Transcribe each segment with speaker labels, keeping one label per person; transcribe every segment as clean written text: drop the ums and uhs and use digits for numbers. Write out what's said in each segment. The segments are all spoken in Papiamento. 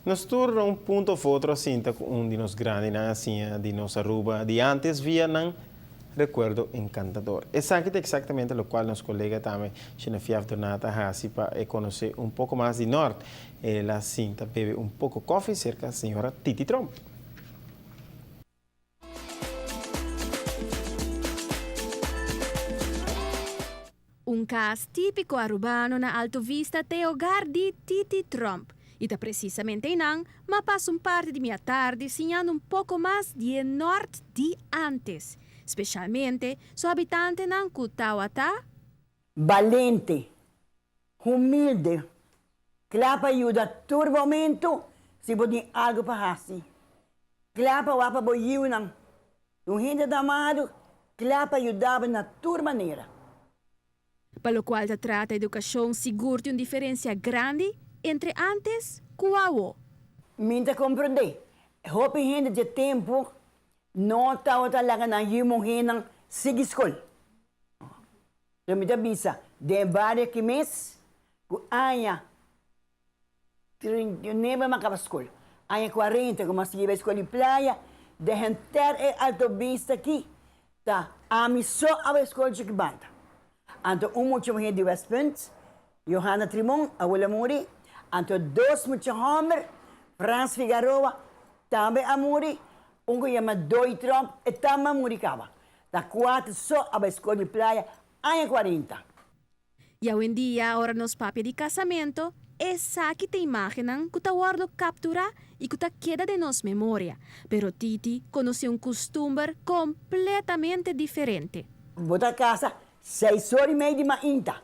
Speaker 1: Nos tur na un punto of otro a sinta cu un di nos grandinan a siña di nos Aruba di antes via nan recuerdo encantador. Esaki ta exactamente locual nos colega tambe Geneviève Donata a haci pa e conoce un poco mas di Nort. El a sinta bebe un poco koffie cerca señora Titi Tromp.
Speaker 2: Un kas típiko arubano na Alto Vista ta e hogar di Titi Tromp i ta presisamente einan m'a pasa un parti di mi atardi siñando un poko mas di e nòrt di ántes, speshalmente su habitantenan ku tawata.
Speaker 3: Balente, humilde, kla pa yuda tur momento si bo tin algu pa hasi, kla pa wak pa bo yiunan. Un hende ta amado, kla pa yuda bo na tur manera.
Speaker 2: Pa lokual ta trata edukashon sigur tin un diferensia grandi entre ántes ku awo.
Speaker 3: Mi ta komprondé, hopi hende dje tempu no tabata laga nan yu muhénan sigui skol. Pero mi ta bisa den e bario aki mes ku aña 39 mi a kaba skol, aña 40 ku mi a sigui bai skol di playa, den henter e Alto Vista aki ta ami so a bai skol Chikibanta. Anto un mucha muher di West Punt, Johanna Trimon, awor a muri, anto dos mucha homber, Frans Figaroa tambe a muri, un ku yama Doi Tromp e tambe a muri kaba. Ta kuater so a bai skol di playa aña 40.
Speaker 2: I awendia ora nos papia di casamento, esaki ta imagennan cu ta wordo captura y cu ta keda den nos memoria, pero Titi conoce un custumber completamente diferente.
Speaker 3: Bo ta casa seis ora y mei di mainta.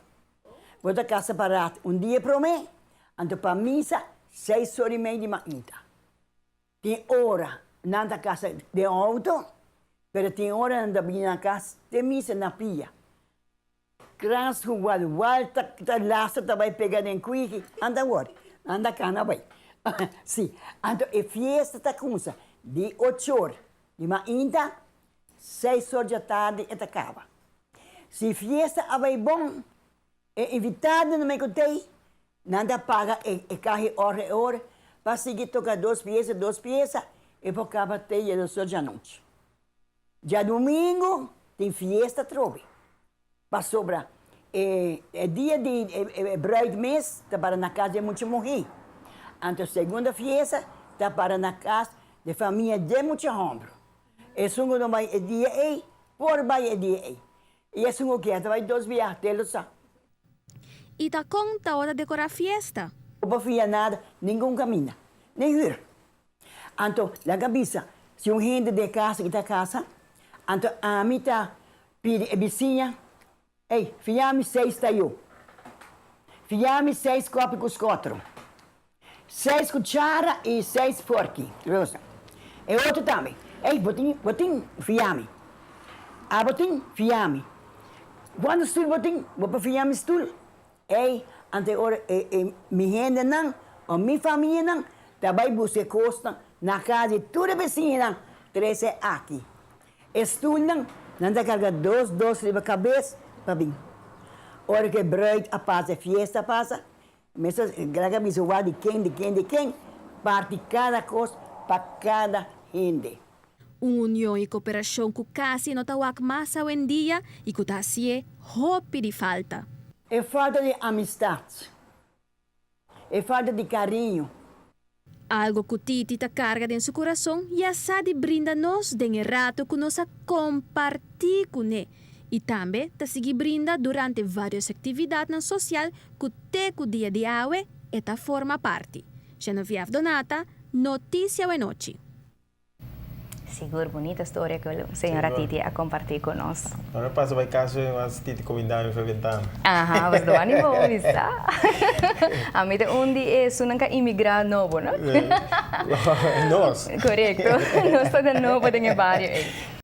Speaker 3: Bo ta casa pa rat un dia prome, anto pa misa seis ora y mei di mainta. Tin ora nan ta casa den auto, pero tin ora nan ta bini na cas te misa na pia. Krans ku walwal ta ta lastra ta bai pega den kwiki, anda wor, anda kana bai. Si, anto e fiesta ta kumsa di ochor di mainta, seis or djatardi e ta kaba. Si fiesta a bai bon, e invitadonan mai ku tei, nan ta paga e e kahi or e or pa sigui toka dos piesa dos piesa e por kaba te djados or djanochi. Djadumingu tin fiesta atrobe, pasobra e e dia di e bruid mes ta para na kas di e mucha muhé, anto segunda fiesta ta para na kas di famia di e mucha hòmber. Esun ku no bai e dia ei por bai e dia ei, i esun ku kier ta bai dos biaha te lo sa.
Speaker 2: I ta kon ta ora dekorá fiesta?
Speaker 3: No por fia nada, ningun kaminda, ni hür. Anto laga bisa, si un hende den casa ki ta casa, anto ami ta pidi e bisiña, Ey, fia mi seis tayo, fia mi seis kopi ku skotro, seis kuchara i seis forki. E otro tambe, Ey, bo tin, bo tin, fia mi. Abo tin, fia mi. Kuantu stul bo tin? Bo por fia mi stul? Ey, anto e ora e e mi hendenan o mi famianan ta bai buska e kosnan na kas di tur e besiñanan trese aki. E stulnan nan ta karga dos dos riba kabes pa bin. Ora ku e bruid a pasa e fiesta a pasa, mester laga bisa wak di ken di ken di ken parti kada kos pa kada hende.
Speaker 2: Un union i koperashon ku kasi no ta wak mas awendia i ku ta hasié hopi di falta.
Speaker 3: E falta di amistat. E falta di kariño.
Speaker 2: Algo ku Titi ta karga den su kurason ya sa di brinda nos den e rato ku nos a kompartí kuné i tambe ta sigui brinda durante vários aktividatnan sosial ku te ku dia di awe e ta forma parti. Geneviève Donata, Noticia Awenochi.
Speaker 4: Sigur bunita storia cu señora Titi a comparti cu nos.
Speaker 1: No me pasa bay cas hoy mas Titi comindami pa bentana.
Speaker 4: Aha, pues do animo mi sa. Ami ta un di esunnan ca imigra nobo, no?
Speaker 1: Nos.
Speaker 4: Corecto, nos ta de nobo den e bario ey.